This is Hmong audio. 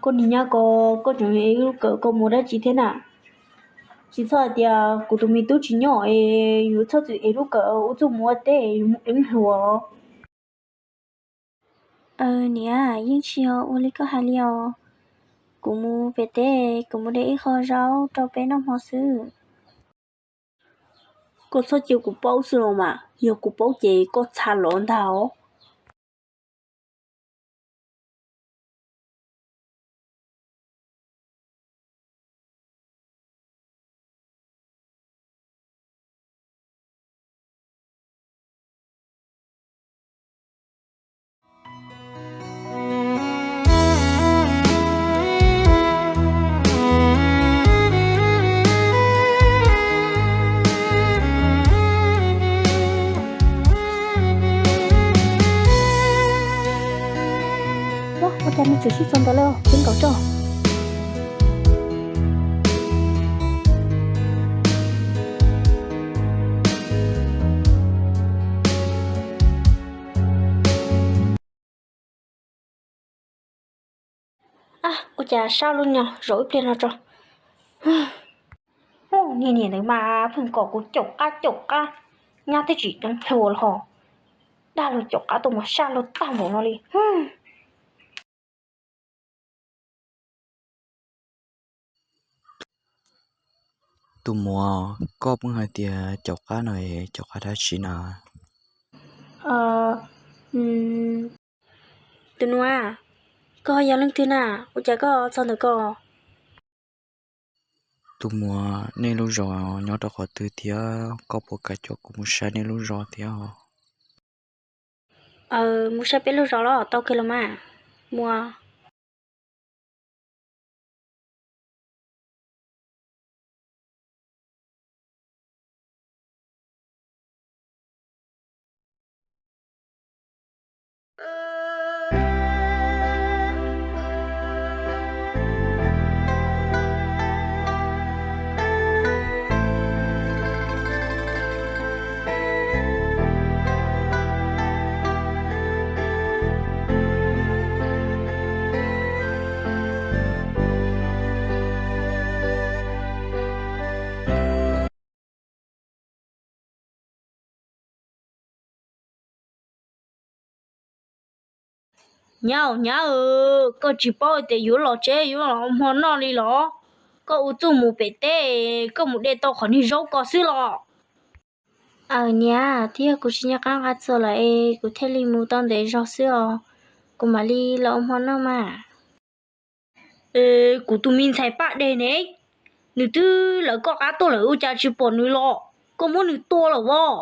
Ua niag nyab ko, koj tseem ev lub kawm koj mus dab tsi thiab na? Tsis txhob hais tias kuv tus me tub tsis nyob es yuav txhob txwm ev lub kawm ua txuj mus ua teb, ev hluas. Niam, yeej tsis yog ua li koj hais li os. Kuv mus pem teb, kuv mus de ib qho zaub rau peb noj hmo xwb. Koj txhob cia kuv paub xwb los mas, yog kuv paub ces koj txha los ntag os. Ua cas nws tseem sib txog ntawd lawm, ceev nkaus tso. Ua cas sab lub nyo zaum ib pliag no tso. Niag niam ntawd mas pheej kom kuv caum qab caum qab, nyab twb tsis ceev hluas los ho dag luag caum qab tuaj mas sab luag tag npaum no li. Tus muam, koj pheej hais tias caum qab no es caum qab dab tsi na? Tus nus, koj yog leej twg na? Ua cas koj txog ntawm ko? Tus muam, nej lub zos nyob rau qhov twg thiab koj puas kam coj kuv mus saib nej lub zos thiab? Mus saib peb lub zos los tau kawg los mas. Mus. Nyab, nyab, koj tsis paub tias yuav los tsev yuav los hmo noj li los? Koj ua txuj mus pem teb, koj mus de tau qhov niag zaub ko xwb los? Aws niam, twb yog kuv tsis nco qab nqa txuas lawm es kuv thiaj li mus tau ntev zog xwb os. Kuv mam li los ua hmo noj mas. Kuv tus me ntxhais Paj Dej ne, nws twb lawv koj qab tuaj lawm ua cas tsis pom nws los? Koj muab nws tua lawm os?